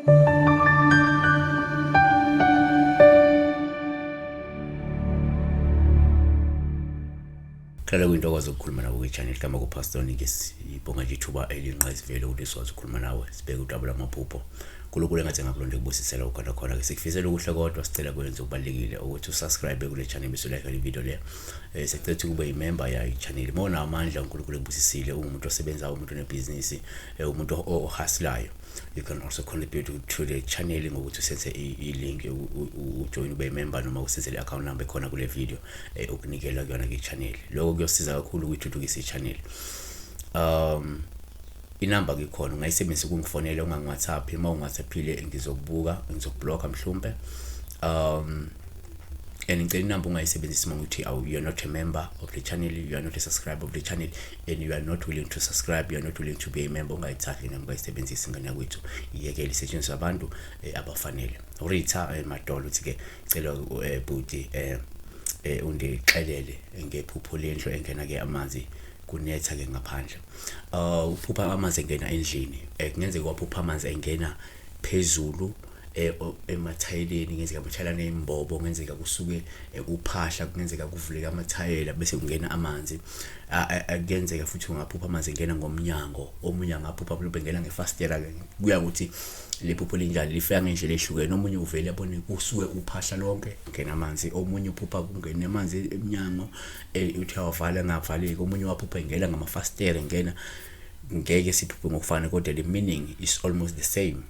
Kuhlala kuyintokozo ukukhuluma nawe kwi-channel igama kuPastor Nike. Sibonga nje ithuba elingqayizivele ukuthi sikwazi ukukhuluma nawe, sibheke udaba lwamaphupho. uNkulunkulu engathi engakulonda ekubusisela ukhona khona ke. Sikufisela okuhle kodwa sicela kwenze okubalulekile ukuthi usubscribe kule channel bese like le video le. Sicela ukuthi kube yimember yayo i-channel. Uma unamandla uNkulunkulu ekubusisile, ungumuntu osebenzayo, umuntu onebhizinisi, umuntu ohustlayo, you can also contribute to the channel ngokuthi usenze i-link, ujoin, ube member, noma usenze i-account number ekhona kule video, ukunikela kuyona ke-channel. Lokho kuyosiza kakhulu ukuyithuthukisa i-channel. Inamba ke khona ungayisebenzisa ukungifonela, ungangi-WhatsApp. Uma ungi-WhatsAppile ngizokubuka, ngizokublocka mhlawumbe. And ngicela inamba ungayisebenzisi uma ukuthi you are not a member of the channel, you are not a subscriber of the channel and you are not willing to subscribe, you are not willing to be a member. Ungayithathi le namba, ungayisebenzisi ingane yakwethu, iyekele isetshenziswe abantu abafanele. Rita Madolo uthi ke cela bhuti undixelele ngephupho lendlu engena ke amanzi, kunetha ke ngaphandle. Uphupha amanzi engena endlini, kungenzeka waphupha amanzi engena phezulu emathayeleni, kungenzeka amathayela aney'mbobo, kungenzeka kusuke uphahla, kungenzeka kuvuleka amathayela bese kungena amanzi. Kuyenzeka futhi ungaphupha amanzi engena ngomnyango, omunye angaphupha mhlawumbe engena ngefasitela-ke, kuya ngokuthi le phupho linjani, lifika ngendlela ehlukene. Omunye uvele abone kusuke uphahla lonke ngena amanzi, omunye uphupha kungena amanzi emnyango, uthi awavala engavaleki, omunye waphupha engena ngamafasitela engena. Ngeke siphuphe ngokufana kodwa the meaning is almost the same.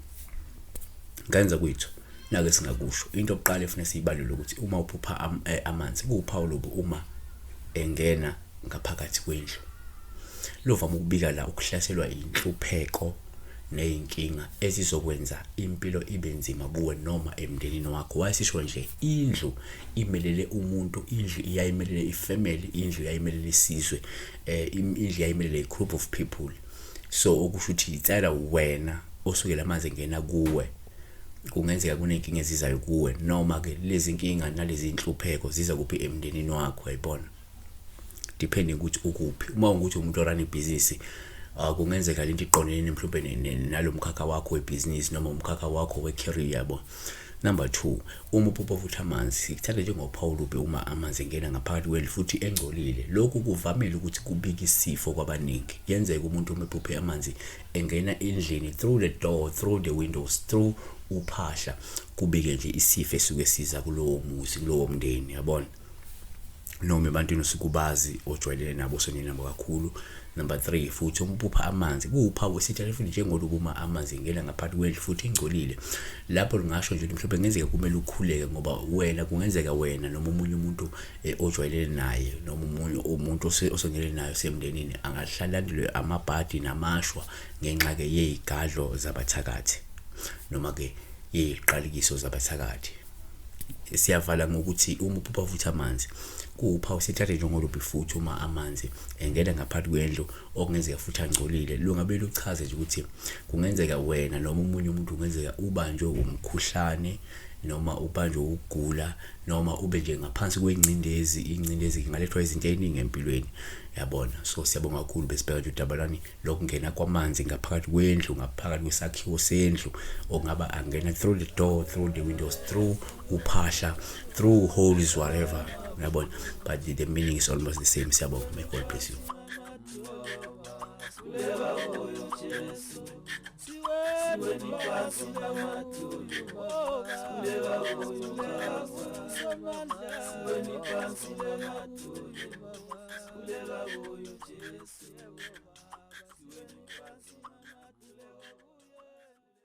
Ngenza kwethu nake singakusho, into yokuqala efuna siyibalule ukuthi uma uphupha amanzi kuwuphawu lobu uma engena ngaphakathi kwendlu, lovama ukubika la ukuhlaselwa inhlupheko ney'nkinga ezizokwenza impilo ibe nzima kuwe noma emndenini wakho. Wayesisho nje indlu imelele umuntu, indlu iyayimelele ifamily, indlu iyayimelele isizwe, indlu iyayimelele i-group of people. So okusho ukuthi itsala wena osuke lamanzi engena kuwe, kungenzeka kuney'nkinga ezizayo kuwe, noma-ke lezi nkinga nalezi nhlupheko ziza kuphi? Emndenini wakho, yayibona, depending ukuthi ukuphi. Uma ungukuthi umuntu orun ibhizinisi, kungenzeka lento iqondene mhlawumbe nalo mkhakha wakho webhizinisi noma umkhakha wakho we-career, yabo. Number 2, uma uphupha futhi amanzi, sikuthatha njengophawu lubi uma amanzi engena ngaphakathi kwendlu futhi engcolile. Lokhu kuvamile ukuthi kubike isifo kwabaningi. Kuyenzeka umuntu uma ephuphe amanzi engena endlini through the door, through the windows, through uphahla, kubike nje isifo esuke siza kulowo muzi, kulowo mndeni, yabona, noma ebantwini osuke ubazi, ojwayelene nabo, osondelene nabo kakhulu. Number 3, futhi uma uphupha amanzi kuwuphawu esithatha futhi njengoluba uma amanzi engena ngaphakathi kwendlu futhi ingcolile, lapho lingasho nje mhlawumbe kungenzeka kumele ukhuleke, ngoba wena kungenzeka wena noma omunye umuntu ojwayelene naye noma omunye umuntu osondelene naye osemndenini angahlala alandelwe amabhadi namashwa ngenxa-ke yey'gadlo zabathakathi noma-ke yey'qalikiso zabathakathi. Siyavala ngokuthi uma uphupha futhi amanzi kuwuphawu sithathe njengolubi futhi uma amanzi engena ngaphakathi kwendlu okungenzeka futhi angcolile, lungabe luchaze nje ukuthi kungenzeka wena noma omunye umuntu kungenzeka ubanjwe umkhuhlane noma ubanjwe ukugula noma ube nje ngaphansi kwengcindezi. Ingcindezi ingalethwa izinto ey'ningi empilweni, yabona. So siyabonga kakhulu, besibheka nje udaba lwani lokungena kwamanzi ngaphakathi kwendlu, ngaphakathi kwesakhiwo sendlu, okungaba angena through the door, through the windows, through uphahla, through holes, whatever, yabona, but the meaning is almost the same. Siyabonga, may God bless you. Siweni phansi.